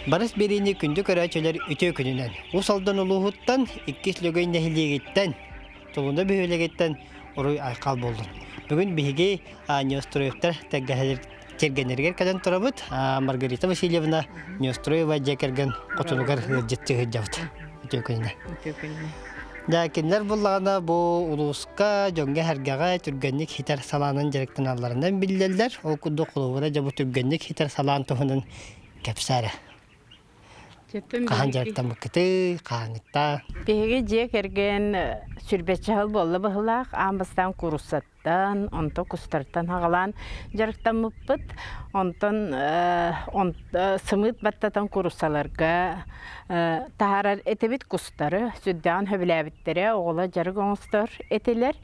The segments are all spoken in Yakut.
Барыс биэриини күндү көрөөччүлэр үтүө күнүнэн Уус Алдан улууһуттан иккис Лөгөй нэһилиэгиттэн Тулуна бөһүөлэгиттэн уруй айхал буоллун. Бүгүн биһиги Неустроевтар тиэргэннэригэр кэлэн турабыт. Маргарита Васильевна Неустроева дьиэ кэргэн хотунугар ыалдьыттыы сылдьабыт. Үтүө күнүнэн. Үтүө күнүнэн. Дьэ, кинилэр буллаҕына бу улууска дьоҥҥо-сэргэҕэ түргэнник хитэр салаанан дьарыктаналларынан биллэллэр. Ол курдук холобура дьэ бу түргэнник хитэр салаан туһунан кэпсээ эрэ. Хаһан дьарыктаммыккытый, хаһааҥҥытта? Биһиги дьиэ кэргэн сүрбэччэ сыл буолла быһыылаах, аан бастаан кууруссаттан, онтон кустартан аҕалаан дьарыктаммыппыт. Онтон сымыыт баттатан кууруссаларга таһаарар этибит кустары сүрдээҕин сөбүлээбиттэрэ, оҕолор дьарык оҥостор этилэр.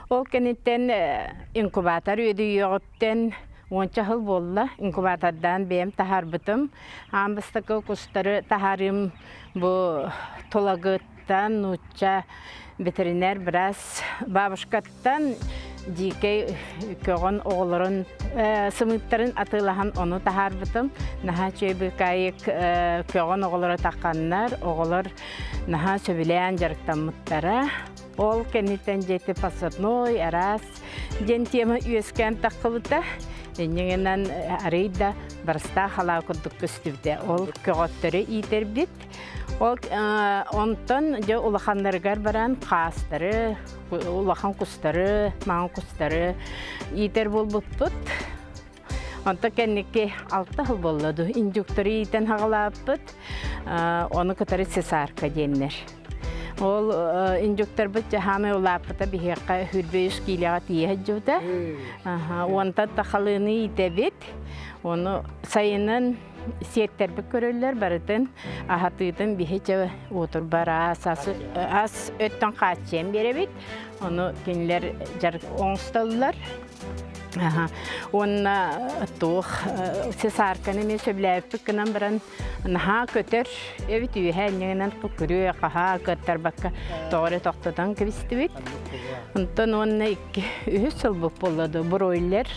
Ол кэнниттэн инкубатор үөдүйүөҕүттэн уонча сыл буолла инкубатордаан бэйэм таһаарбытым. Аан бастакы кустары таһаарыым бу Тулагыттан нуучча ветеринар быраас бабушкаттан дьиикэй көҕөн оҕолорун сымыыттарын атыылаһан ону таһаарбытым. Наһаа үчүгэй быыкаайык көҕөн оҕолоро тахханнар, оҕолор наһаа сөбүлээн дьарыктаммыттара. Ол кэнниттэн дьиэти посадной, араас диэн тема үөскээн таххыбыта. Инньэ арый да барыстаах халаа курдук көстүбүтэ. Ол көҕөттөрү иитэрбит. Ол онтон дьэ улаханнарыгар баран хаастары, улахан кустары, маҥан кустары иитэр буолбуппут. Онтон кэнники алта сыл буолла дуу, индюктары иитэн хаҕалааппыт, ону кытары цесарка диэннэр. Ол индюктарбыт дьаһаамай улааппыта биһиэхэ хүрбэ үс киилэҕэ тиийэ сылдьыбыта. Уонтан тахалыыны иитэбит. Ону сайынын сиэттэрбит көрөллөр барытын аһатыытын биһи чэ уотурбар ас, ас өттөн хааччыйан биэрэбит. Ону кинилэр дьарык оҥостоллор. Уонна туох цесарканы эмиэ сөбүлээбиппит гынан баран наһаа көтөр эбит үөһэ инньэгинэн күрүө хаһаа кыаттарбакка тоҕо эрэ тохтотон кэбистибит. Онтон уонна икки үһүс сылбыт буолла дуу бройлер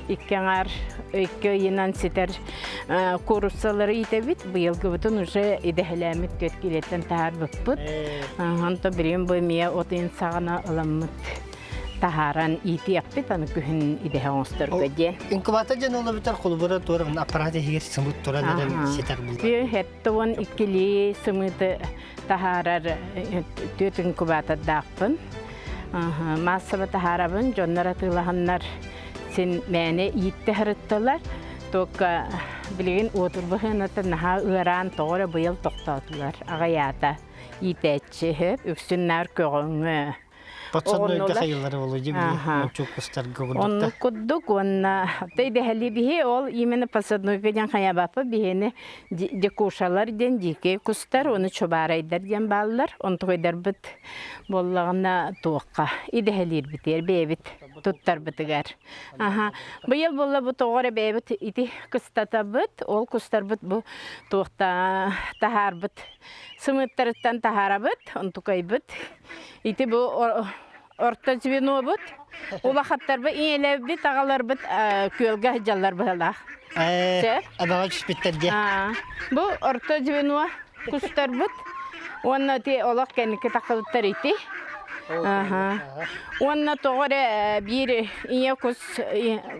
икки аҥаар икки ыйынан ситэр кууруссалары иитэбит. Быйылгыбытын уже идэһэлээммит түөрт киилэттэн таһаарбыппыт. Онтон билигин бу эмиэ от ыйын саҕана ыламмыт таһааран иитиэхпит аны күһүн идэһэ оҥосторго диэн. Инкубатор дьон олобутар холобура туора аппарат иһигэр сымыт туран эрэн ситэр булар. Үө уон иккилии сымыыты таһаарар түөрт инкубатордаахпын. Маассаба таһаарабын, дьоннор атыылаһаннар син мээнэ ииттэ сырыттылар. Только билигин уотурба сыаната наһаа ыараан тоҕо эрэ быйыл тохтоотулар аҕыйаата иитээччи сөп үксүн наар көҕөҥҥө Подсаднойга хайылары болу дии ончук кустарга курдук Оннук курдук уонна дэһэли биһи ол именно подсаднойга диэн хайабаппа биһини декушалар диэн дикэй кустар уонна чубаарайдар диэн бааллар онтугайдарбыт буоллаҕына туохха идэһэлиирбитигэр бэйэбит туттарбытыгар аха быйыл буолла бу тоҕо эрэ бэйэбит ити кыстатабыт ол кустарбыт бу туохта таһаарбыт сымыыттарыттан таһаарабыт онтукайбыт Ити бу орто звенобут. Улахаттарбыт ийэлэрбит, аҕаларбыт күөлгэ сылдьаллар быһалаах. Абаҕа түспүттэр диэ. Бу орто звено кустарбыт. Уонна ити олох кэнники тахсыбыттар ити. Уонна тоҕо эрэ биир ийэ кус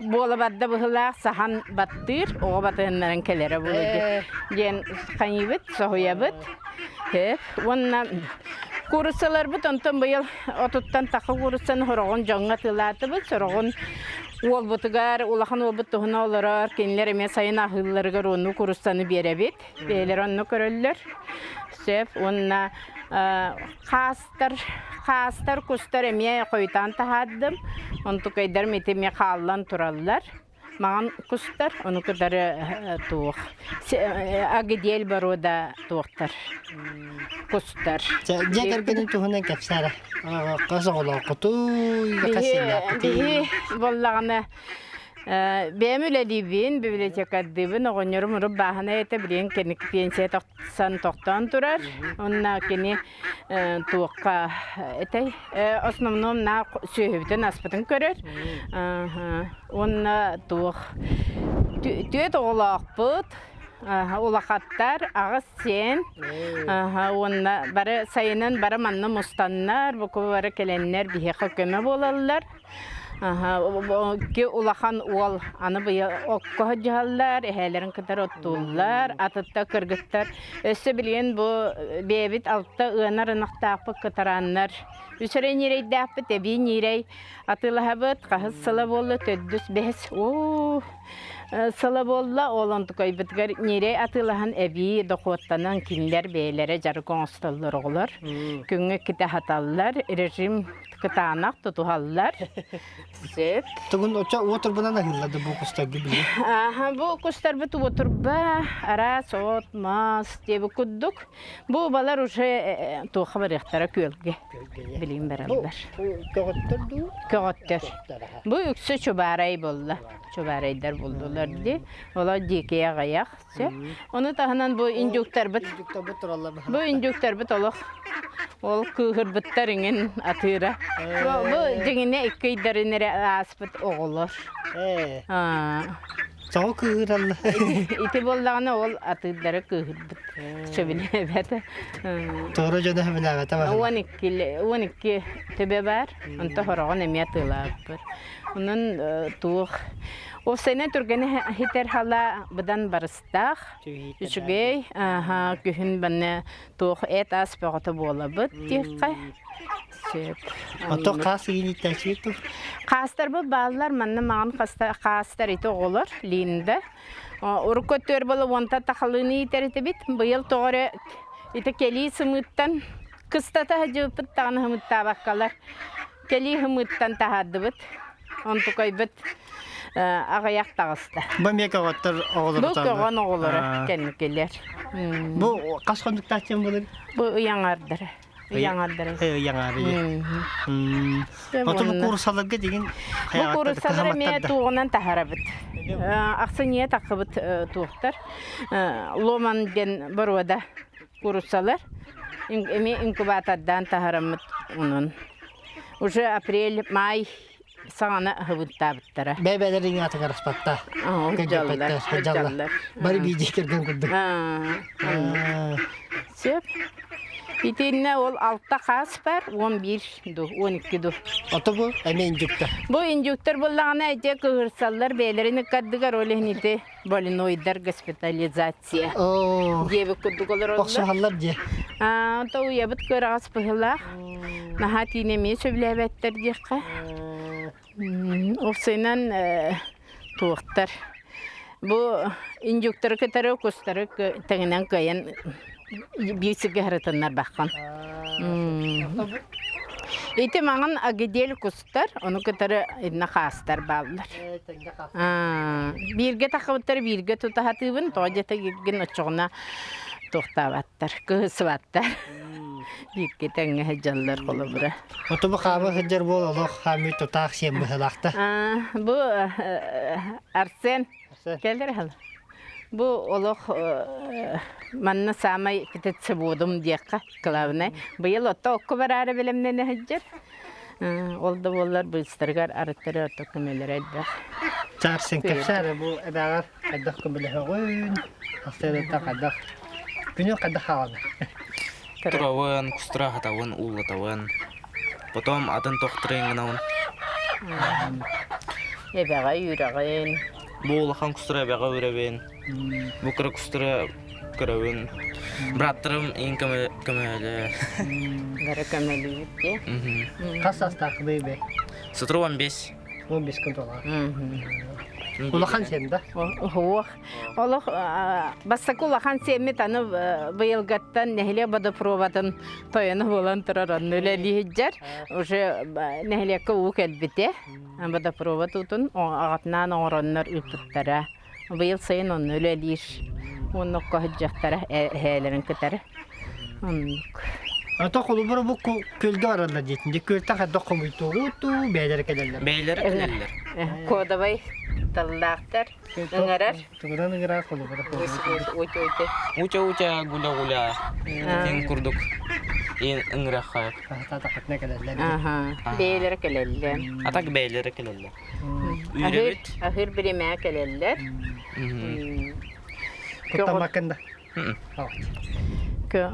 буола барда быһылаах саһан баттыыр, оҕо батыһыннаран кэлэрэ буолуо диэн хайыыбыт, соһуйабыт. Уонна кууруссаларбыт онтон быйыл отуттан тахха кууруссаны сороҕун дьоҥҥо атыылаатыбыт, сороҕун уолбутугар, улахан уолбут туһуна олорор, кинилэр эмиэ сайын аһыылларыгар уонну кууруссаны биэрэбит. Бэйэлэрэ онно көрөллөр. Сөп. Уонна хаастар, хаастар, кустар эмиэ хойутаан таһаардым. Онтукайдарым ити эмиэ хааллан тураллар. Маҥан кустар, ону кытары туох агидель боруода туохтар кустар. Дьиэ кэргэнин туһунан кэпсээ эрэ. Хас оҕолооххутуй, хас сиэннээххитий? Биһи буоллаҕына. Бэйэм үлэлиибин, библиотекардыыбын, оҕонньорум урут бааһынай этэ, билигин кэнники пенсия тахсан тохтоон турар. Онно кини туохха этэй основном на сүөһүбүтүн аспытын көрөр. Уонна туох түөт оҕолоохпут, улахаттар, аҕыс сиэн. Уонна бары сайынын бары манна мустаннар, буку бары кэлэннэр биһиэхэ көмө буолаллар. Икки улахан уол аны быйыл окко сылдьыһаллар, эһээлэрин кытары оттууллар, атытта кыргыттар. Өссө билигин бу бэйэбит алта ыанар ынахтаахпыт кытарааннар үс эрэ ньирэйдээхпит, эбии ньиирэй атыылаһабыт. Хаһыс сыла буолла, төрдүс, бэһис, оо, сыла буолла. Ол онтукайбытыгар ньиирэй атыылаһан эбии дохуоттанан кинилэр бэйэлэрэ дьарык оҥостоллор оҕолор. Күҥҥэ иккитэ аһаталлар, режим кытаанах тутуһаллар. Сөп. Тугун оччо уотурбунан аһыыллар да бу кустаргы биле. Аха, бу кустарбыт уотурба, араас от, мас диэби курдук. Бу балар уже туохха барыахтара күөлгэ. Билигин бараллар. Көҕөттөр дуу? Көҕөттөр. Бу үксэ чубаарай буолла. Чубаарайдар булдулар ди. Олор дикие аҕыйах. Сөп. Ону таһынан бу индюктарбыт Индюктарбыт тураллар бу индюктарбыт олох ол кыыһырбыттар иҥин атыыра. Бу, бу дьиҥинэ икки ыйдарын эрэ ааспыт оҕолор. Ээ. Аа, Тоҕо кыыһыраллар? ити буоллаҕына ол атыырдары кыыһырбыт сөбүлээбэт. Тоҕо дьоно сөбүлээбэтэ баһылык. 12 12 төбө баар. Онто хороҕон эмиэ атыылаабыппыт. Онон туох Уопсайынан түргэнэ хитэр хала быдан барыстаах. Үчүгэй, күһүн банна туох эт ас бөҕөтө буолабыт диэххэ. Сөп. Ото хаас ииниттээччи ту? Хаастарбыт бааллар, манна маҕан хаастар ити оҕолор, Линда. Урукку өттүгэр буола уонта тахалыыны иитэр этибит. Быйыл тоҕо эрэ ити кэлии сымыыттан кыстата сылдьыбыппыт даҕаны сымыыттаабаккалар Кэлии һымыыттан таһаардыбыт. Онтукайбыт аҕыйах таҕыста. Бу эмиэ көҕөттөр оҕолоро Бу көҕөн оҕолоро кэнникилэр. Бу хас хонуктааччым булыр? Бу ыйаҥардара. Ыйаҥардара. Ыйаҥары. Оту бу курсаларга деген Бу курсалар эмиэ туоҕунан таһарабыт. Ахсыньыйа таххыбыт туохтар. Ломан диэн боруода куруссалар эмиэ инкубатордаан таһараммыт онон уже апрель май саҕана ыһыбыттаабыттара Бэйбэлэрин аатыгар аспатта. Дьаллар, дьаллар. Бары биидии кэргэн курдук. Сөп. Итиннэ ол алта хаас бар, 11 ду, 12 ду. Ото бу эмиэ индюктар. Бу индюктар буллаҕына ити кыһырсаллар бэйэлэрин ыккардыгар ол иһин ити больнойдар госпитализация диэбит курдук олороллор. Охсуһаллар дии. То уйабыт кыараҕас быһыылаах. Наһаа тиинэ эмиэ сөбүлээбэттэр диэххэ. Уопсайынан туохтар. Бу индюктары кытары кустары тэҥинэн кыайан биир сиргэ сырытыннарбаххын. Ити маҥан агидель кустар, ону кытары инна хаастар бааллар. Бииргэ таххыбыттар бииргэ тута сатыыбын, тоҕо диэтэ оччоҕуна туохтаабаттар, кыһысыбаттар. Бииргэ тэҥҥэ сылдьаллар холобура. Оту бу хаама сылдьар буол олох хаамыы тутаах сиэн быһылаахта. Бу Арсен кэлэр хал. Бу олох манна саамай птицеводум диэххэ главное. Быйыл отто окко бараары бэлэмнэнэ сылдьар. Ол да буоллар быыстарыгар арыттары орто көмөлөрө элбэх. Чаарсен кэпсээр бу эбээҕэр хайдах көмөлөһөҕүн, ахсыарыттан хайдах күнү хайдах хаалана? Турабын, кустура хатабын, уулатабын. Потом атын тохтурын гынабын. Эбэҕэ үүрэҕин. Бу улахан кустура эбэҕэ үүрэбин. Бу кыра кустура көрөбүн. Бырааттарым иин көмөлө. Бары көмөлүүбүт дии. Хас саастааххыный бэй? Сотору 15. 15 күн туолар. Улахан сиэн да? Уох. Олох бастакы улахан сиэммит аны быйылгаттан нэһилиэк водопроводын тойоно буолан турар онно үлэлии сылдьар. Уже нэһилиэккэ уу кэлбитэ. Водопровод уутун аҕатынаан оҥороннор ыыппыттара. Быйыл сайын онно үлэлиир. Уонна окко сылдьыахтара эһээлэрин кытары. Оннук. Ото холобура бу күөлгэ бараллар диэтин. Дьэ күөлтэн хайдах хомуйтугут дуу, бэйэлэрэ кэлэллэр. Бэйэлэрэ кэлэллэр. Кодовай. Тапталлаахтар. Ыҥырар. Тугунан ыҥырар холобура Уйте-уйте. Уча-уча, гуля-гуля. Итин курдук ыҥырахха. Татахатына кэлэллэр. Аха. Бэйэлэрэ кэлэллэр. А так бэйэлэрэ кэлэллэр. Аһыыр, Үүрэбит. аһыыр биримээ кэлэллэр. Куттаммаккын да.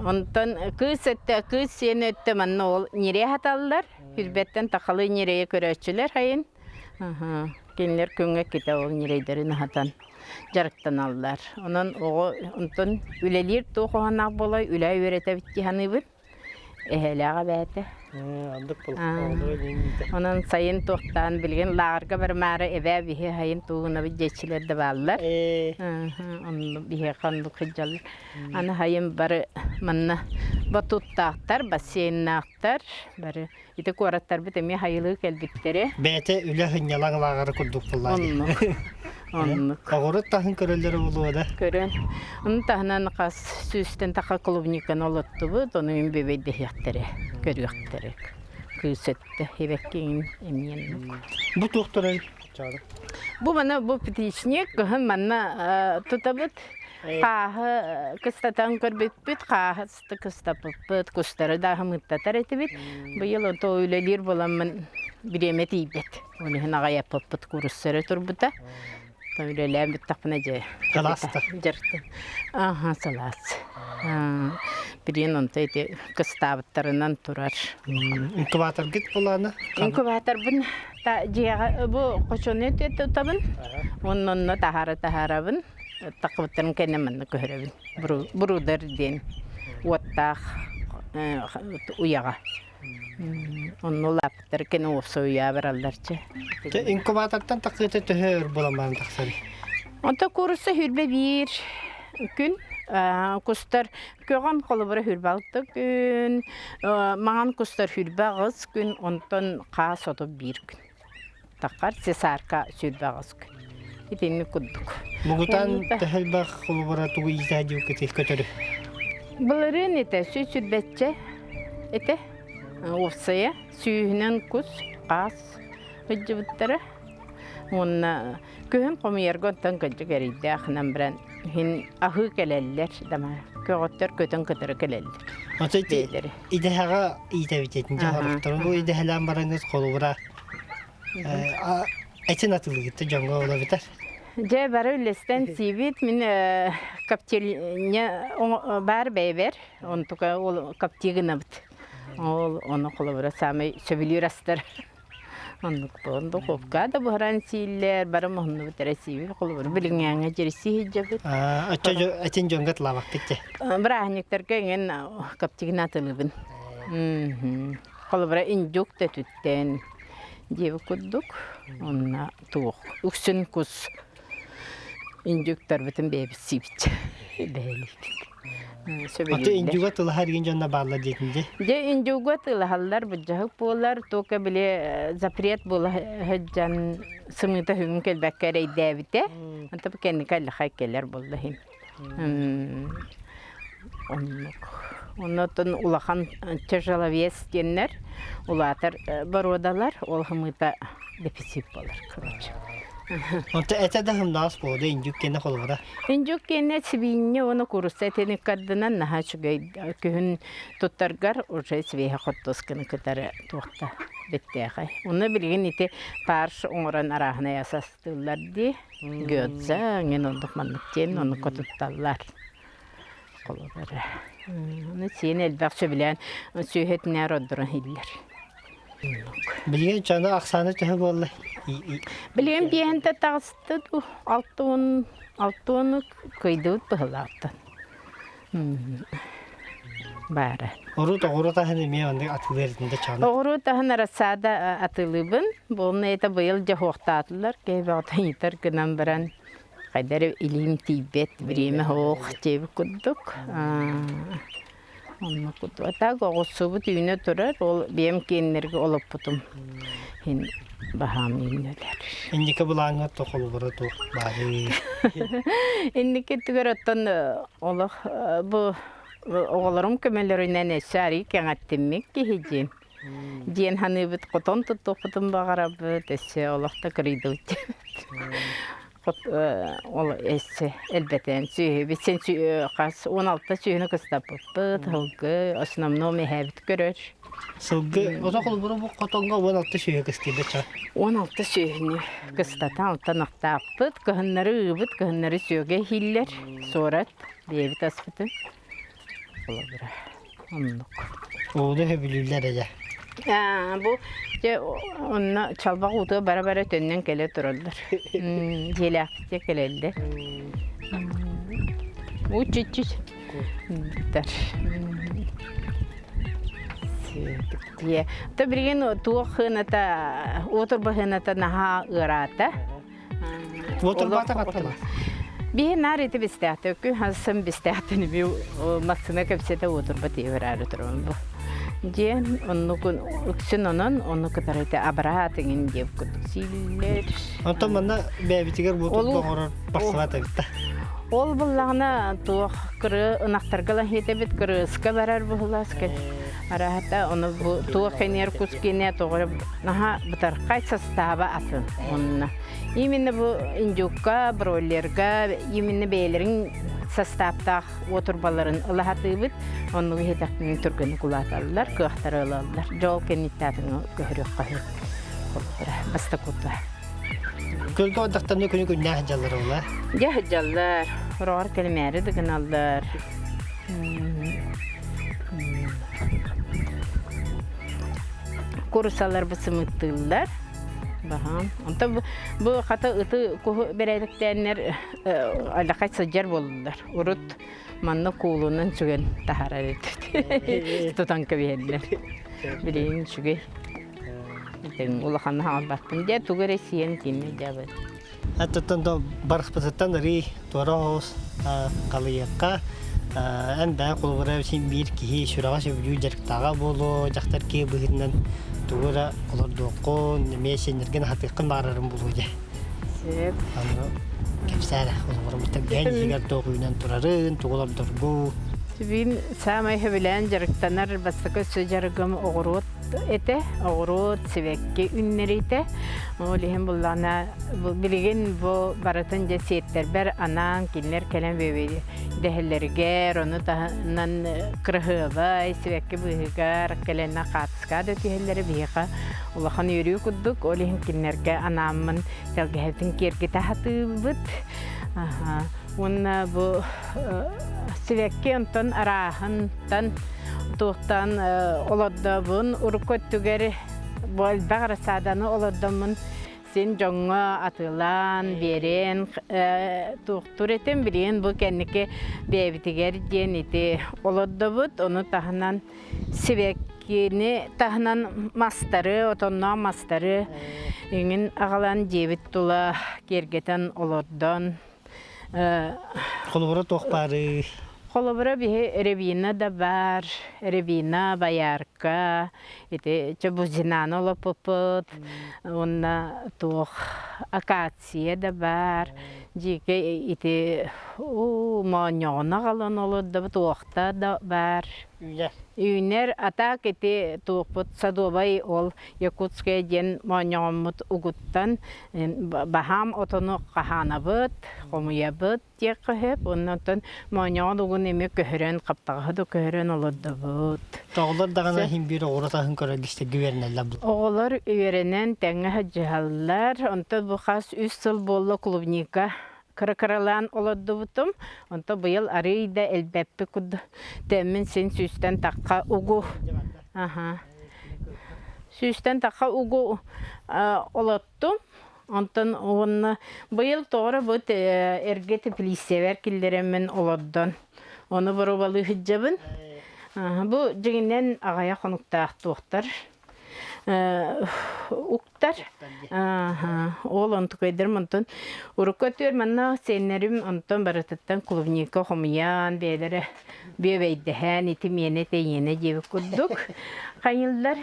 Онтон кыыс өттө, кыыс сиэн өттө манна ол ньирэй хаталлар. Хүрбэттэн тахалы ньирэйи көрөөччүлэр хайын. Кинилэр күҥҥэ китэ ол ньирэйдэрин аһатан дьарыктаналлар. Онон оҕо онтон үлэлиир туох уһанаах буолай үлэ үөрэтэбит дии саныыбын. Эһээлээх эбээтэ. Онон сайын туохтаан билигин лааҕырга барымаары эбээ биһи сайын туугунабыт диэччилэр да бааллар. Онно биһиэхэ оннук сылдьаллар. Аны сайын бары манна батуттаахтар, бассейннаахтар бары Ити куораттарбыт эмиэ хайылыы кэлбиттэрэ. Бэйэтэ үлэ сынньалаҥ лааҕыра курдук буоллаа дии. Оннук. Оннук. Оҕурут таһын көрөллөрө буолуо да. Көрөн. Ону таһынан хас сүүстэн таха клубниканы олоттубут, ону мин бүбэйдэһиэхтэрэ, көрүөхтэрэ. Кыыс өттө, эбэккиҥин эмиэ оннук. Бу туохтарай? Бу мана бу птичник, кыһын манна тутабыт. Хааһы кыстатан көрбүппүт, хааһы кыстаппыппыт, кустары да аһымыттатар этибит. Быйыл ото үлэлиир буоламмын бириэмэ тиийбэт. Ол иһин аҕайаппыппыт кууруссара турбута. Үлэлээн бүттэхпинэ дьэ Сылааста. дьарыктан. Аха, сылаас. Билигин онто ити кыстаабыттарынан турар. Инкубаторгыт булаана? Инкубаторбын дьиэҕэ бу хочону тутабын. Онно онно таһаара таһаарабын. Таххыбыттарын кэннэ манна көһөрөбүн. Бурудар диэн уоттаах уйаҕа. Онно улааппыттар кэнэ уопсай уйаа бараллар чэ. Инкубатортан тахсыыта төһө өр буолан баран тахсарый? Онто куурусса 21 күн кустар көҕөн холобура 26 күн, маҥан кустар 28 күн, онтон хаас 31 күн. Таххар цесарка 28 күн. Итинник курдук. Мугутан төһө элбэх холобура тугу иитэ дьиуккытый көтөрү? Былырыын этэ сүүс сүрбэччэ этэ уопсайа сүүһүнэн кус, хаас сылдьыбыттара. Уонна күһүн хомуйарга оттон кырдьык эрэйдээх гынан баран иһин аһыы кэлэллэр дама көҕөттөр көтөн кытары кэлэллэр. Оттон ити идэһэҕэ иитэбит этин дьаһалыктарын бу идэһэлээн бараҥҥыт холобура Этин атылыгытта дьоҥҥо олобутар. Дьэ бары үллэстэн сиибит. Мин коптильня баар бэйэбэр. Онтука ол копти гынабыт. Ол ону холобура саамай сөбүлүүр астар. Оннук буолан духовка да буһаран сииллэр, бары муһуннубут эрэ сиибит. Холобура билиҥҥээҥҥэ дьириси сылдьабыт. Оччо этин дьоҥҥо тылаабаккыт дьэ. Бырааһынньыктарга эҥин коптигин атылыбын. Холобура индюк да өтүттэн диэбит курдук онно туох үксүн кус индюктарбытын бэйэбит сиибит бэйэлиибит Ото индюга тылаһар игин дьонно бааллар диэтин дии. Дьэ индюга тылаһаллар былдьаһык буолар только били запрет буола сылдьан сымыыта хүҥүн кэлбэккэ эрэйдээбитэ. Онто бу кэнники аллахай кэлэр буолла иһин. Оннук. Оннотон улахан тяжеловес диэннэр улаатар боруодалар ол хымыыта дефицит буолар короче. Онто этэ да хымнаас буолда индюк кэннэ холобура. Индюк кэннэ сибиинньэ уонна куурусса этин ыккардынан наһаа үчүгэй күһүн туттаргар уже сибиэһэ хортуосканы кытары туохта биттээхэй. Онно билигин ити фарш оҥорон арааһынай ас астыыллар дии. Гёдза эҥин оннук маннык диэн оннукка тутталлар. Холобура. Ону сиэн элбэх сөбүлээн сүөһэтинээр ордорон иһиллэр. Билигин чаны ахсаана төһө буолла? Билигин биэһинтэ таҕыста дуу, 60 60 кыйдыбыт быһылаахтан. Баара. Урут оҕуруот аһын эмиэ оннук атыылыыр этин да чаны. Оҕуруот аһын рассада атыылыыбын. Буолна это быйыл дьоһуохтаатылар. Киһи бөҕөтө ыйытар гынан баран хайда эрэ илиим тиийбэт, бириэмэ суох диэбит курдук. Оннук курдук. А так оҕурсубут үүнэ турар. Ол биэм киэннэргэ олоппутум. Иһин баһаам үүннүлэр. Инники былааҥҥа тохолубура туох баарый? Инники өттүгэр оттон олох бу оҕолорум көмөлөрүнэн өссө арыый кэҥэттиммит киһи диэн. Диэн саныыбыт, хотон туттуохпутун баҕарабыт, өссө олох да кырыйдыбыт. Ол эссе элбэтэн сүөһүбүт син хас 16 сүөһүнү кыстаппыппыт, сылгы основном эһээбит көрөр. Сылгы ото холбура бу хотоҥҥо 16 сүөһү кыстыйда ча. 16 сүөһүнү кыстатан алтан ахтааппыт, кыһыннары ыыбыт, кыһыннары сүөгэ иһиллэр, суорат бэйэбит аспытын. Холобура оннук. Ууну сөбүлүүллэр эдэ. Бу дьэ онно чалбах уутуга бара-бара төннөн кэлэ тураллар. Дьиэлээхпит кэлэллэр. Уу чуть-чуть. То билигин туох хыната, уотурба хыната наһаа ыараата. Уотурбата хаттала. Биһи наар ити бистээхтөккү хасын бистээхтини би массына кэпсэтэ уотурба тиэбэраары турабын бу. Диэн оннукун үксүн онон ону кытары ити абыраа тиҥин диэб курдук сииллэр. Онтон манна бэйэбитигэр уотурба оҥорор барсыбат эбит да. Ол буллаҕына туох кыры ынахтарга лаһиэтэбит кырыыска барар быһылааска. Араһата ону бу туох кэнээр кус кинэ тоҕо наһаа бытархай састааба атын онно. Именно бу индюкка, бройлерга именно бэйэлэрин састааптаах уотурбаларын ылаһатыыбыт. Оннугу иһитэхпинин түргэнник улааталлар, кыахтары ылаллар. Дьол кэнниттаатыҥы көһөрүөххэ бастакута. Көлгө отдахтарына күнү күннээх дьаллар ола. Дьэ сылдьаллар, ороҕор кэлимээри да гыналлар. Курусалар бу сымыттыыллар. Баһаам. Онтон бу, бу хата ыты куһу бэрээдэктээннэр аллахай сылдьар буоллулар. Урут манна куулунан сүгэн таһаарар этибит. Тутан кэбиһэллэр. Билигин үчүгэй. Улаханна хаалбаппын. Дьэ тугу эрэ сиэн тииннэ дьабыт. Аттыттан да барыспытыттан ырый туора оҕус халыйыахха эн бэйэ холобура син биир киһи сүрэҕэ сөбүлүүр дьарыктааҕа буолуо дьахтар киһи быһыытынан тугу эрэ олордуоххун эмиэ сиэннэргин аһатыаххын баҕарарым буолуо дьэ Сөп. Аны кэпсээ эрэ холобура бэйэн иһигэр туох үүнэн турарын тугу олордоргу Бүгүн саамай сөбүлээн дьарыктанар бастакы өссө дьарыгым оҕуруот этэ, оҕуруот, сибэкки үүннэриитэ. Ол иһин буллаҕына билигин бу барытын дьэ сиэттэрбэр анаан кинилэр кэлэн дэһэллэригэр, ону таһынан кыраһыабай сибэкки быыһыгар кэлэннэ хаартыскаҕа да түһэллэрэ биһиэхэ улахан үөрүү курдук. Ол иһин кинилэргэ анааммын тэлгэһэтин киэргэтэ сатыыбыт. Уонна бу сибэкки онтон арааһынтан туохтан олордобун урукку өттүгэр бу элбэх рассаданы олордоммун син дьоҥҥо атыылаан биэрэн туохтуур этим билигин бу кэнники бэйэбитигэр диэн ити олордобут ону таһынан сибэккини таһынан мастары отонноох мастары иҥин аҕалан дьиэбит тула киэргэтэн олордон Холобура туох баарый? Холобура биһи рябина да баар, рябина, боярка, ити чобузинаны олоппуппут, уонна туох акация да баар, дьиикэ ити уу моонньоҕуна аҕалан олордубут, уохта да баар. Үүнэр. Үүнэр, а так ити туохпут садовай ол Якутская диэн моонньоҕоммут угуттан баһаам отону хаһаанабыт, хомуйабыт диэххэ сөп. Уонна оттон моонньоҕон угун эмиэ көһөрөн, хаптаҕаһы да көһөрөн олордобут. Оҕолор даҕаны иһин биир оҕуруот аһын көрө истэргэ үөрэнэллэр. Оҕолор үөрэнэн тэҥҥэ сылдьыһаллар. Онтон бу хас үс сыл буолла клубника кыра-кыралаан олордубутум. Онтон быйыл арыый да элбэппит курдук. Тэммин син сүүстэн тахха угу. Аха. Сүүстэн тахха угу олоттум. Онтон уонна быйыл тоҕо бу эргэ теплиссэбэр киллэрэммин олордон ону боруобалыы сылдьабын. Бу дьиҥинэн аҕыйах хонуктаах туохтар уктар. Ол онтукайдарым онтон урукку өттүгэр манна сиэннэрим онтон барытыттан клубника хомуйан бэйэлэрэ бүөбэйдэһэн ити миэнэ тэйиэнэ диэбит курдук хайыллар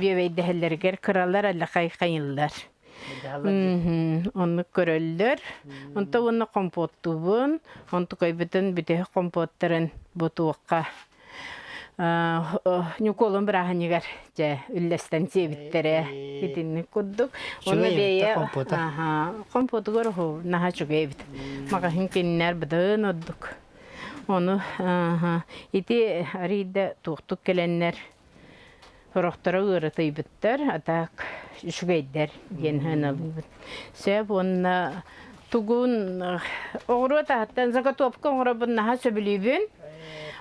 бүөбэйдэһэллэригэр кыралар аллахай хайыллар оннук көрөллөр онто уонна компоттуубун онтукайбытын бүтэһик компоттарын бу туохха. Ньукуолун бырааһынньыгар дьэ үллэстэн сиэбиттэрэ итинник курдук. Уонна бэйэ хомпуотугар наһаа үчүгэй эбит. Маҕаһыын кинилэр быдан ордук. Ону ити арыйда туохтук кэлэннэр сорохторо ыарытыйбыттар, а так үчүгэйдэр диэн сыаналыыбын. Сөп уонна тугун оҕуруот аһыттан заготовка оҥоробун наһаа сөбүлүүбүн.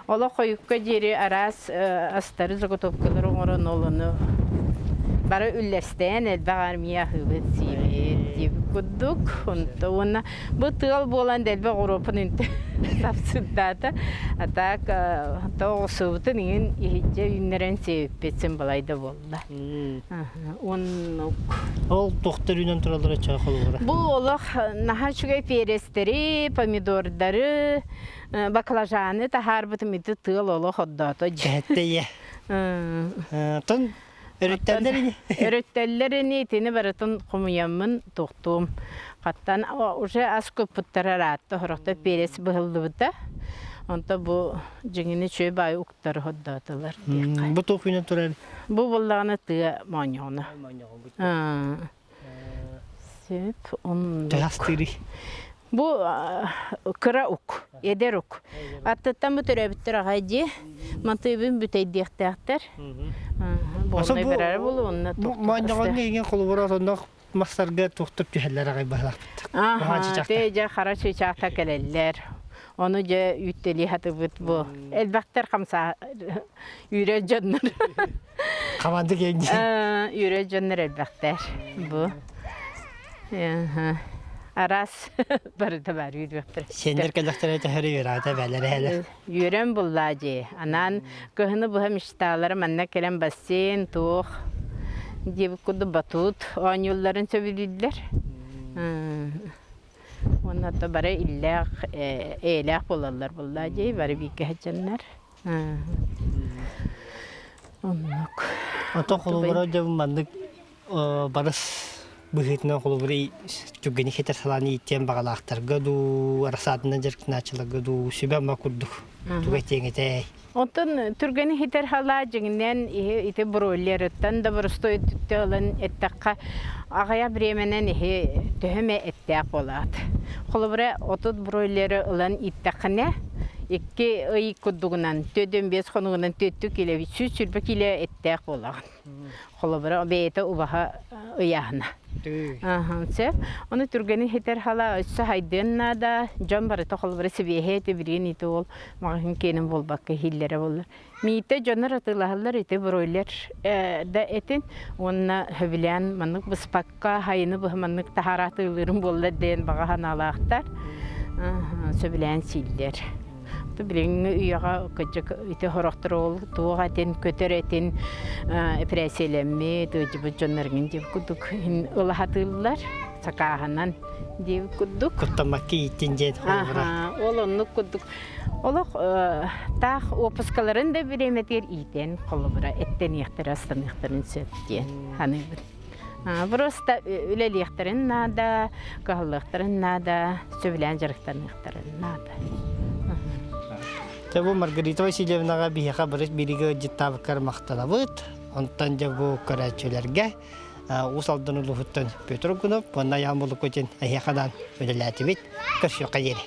Олох хойукка диэри араас астары заготовкалары оҥорон ол ону бары үллэстэн элбэх армия аһыыбыт сиибит диэбит курдук. Онто уонна бу тыал буолан дэлби оҕуруоппун үнтэ сапсырдаата. А так тоҕусубутун иҥин иһирдьэ үүннэрэн сиэбиппит син балай да буолла. Оннук. Ол туохтар үүнэн тураллара чаа холобура? Бу олох наһаа үчүгэй перестэри, помидордары, баклажаны таһаарбытым ити тыал олох ордоото. Эһэтте ийэ. Тон өрүттэллэр ини. Өрүттэллэр ини итини барытын хомуйаммын туохтуум. Хаттан уже ас көппуттара ыраатта, сорохто перец быһыллыбыта. Онто бу дьиҥини үчүгэй баай уктары хордоотулар диэххэ. Бу туох үүнэн турар? Бу буоллаҕына тыа моонньоҕуна. Сөп, оннук. Төһө Бу кыра ук, эдэр ук. Аттыттан бу төрөөбүттэр аҕай дии. Мантыыбын бүтэйдиэхтээхтэр. Буолнай барара буолуо онно Моонньоҕоҥҥо иҥэн холобура отоннох мастарга туохтук түһэллэр аҕай баһылаахпыт. Аха, те дьэ хара чыычаахта кэлэллэр. Ону дьэ үүттэлии хатыбыт бу. Элбэхтэр хамсаа үүрэр дьоннор. Хаманды киэҥ Үүрэр дьоннор элбэхтэр бу. Араас барыта баар үүрүөхтэр. Сиэннэр кэлэхтэрэ төһөрү үөрэҕэ бээлэр эһэлэр. Үөрэн буллаа дьиэ. Анаан кыһыны быһа мечталара манна кэлэн бассейн, туох диэбит курдук батут оонньуулларын сөбүлүүллэр. Уонна то бары иллээх, эйэлээх буолаллар буллаа дьиэ, бары бииргэ сылдьаннар. Оннук. Онтон холобура дьэ маннык барыс быһыытынан холобура түргэни хитэр салааны ииттиэн баҕалаахтарга дуу, арасаатынан дьарыктанааччыларга дуу сүбэ-ама курдук тугу этиэҥ этэй? Оттон түргэни хитэр халаа дьиҥинэн ити бройлерыттан да боростуой өттүттэ ылан эттэххэ аҕыйах бириэмэнэн иһи төһө эмэ эттээх буолаат. Холобура 30 бройлеры ылан ииттэххинэ икки ый курдугунан 45 хонугунан 4 кило 120 кило эттээх буолаҕын. Холобура бэйэтэ убаһа ыйааһына. Сөп. Ону түргэни хитэр хала өссө хайдыан наада. Дьон барыта холобура сибиэһэй эти билигин ити ол маҕаһыын киэнин буолбакка иһиллэрэ буоллар. Миитэ дьоннор атыылаһаллар ити бройлер да этин уонна сөбүлээн маннык быспакка хайыны быһа маннык таһаара атыылыырым буоллар диэн баҕа санаалаахтар. Сөбүлээн сииллэр. Билиҥҥи үйэҕэ кырдьык ити сорохтор ол туох этин, көтөр этин эпэрээссийэлэммит, ыалдьыбыт дьоннор диэбит курдук ыла сатыыллар, сакааһынан диэбит курдук. Куттаммакка ииттин диэн холобура. Ол оннук курдук. Олох таах уоппускаларын да бириэмэтигэр иитэн холобура эттэниэхтэрэ, астаныахтарын сөп диэн саныыбын. Просто үлэлиэхтэрин наада, кыһаллыахтарын наада, сөбүлээн дьарыктаныахтарын наада. Дьэ бу Маргарита Васильевнаҕа биһиэхэ бары биригэ ыалдьыттаабыккар махтанабыт. Онтон дьэ бу көрөөччүлэргэ Уус Алдан улууһуттан Петр Гунов уонна Айаан Булукутин эһиэхэ анаан үлэлээтибит. Көрсүөххэ диэри.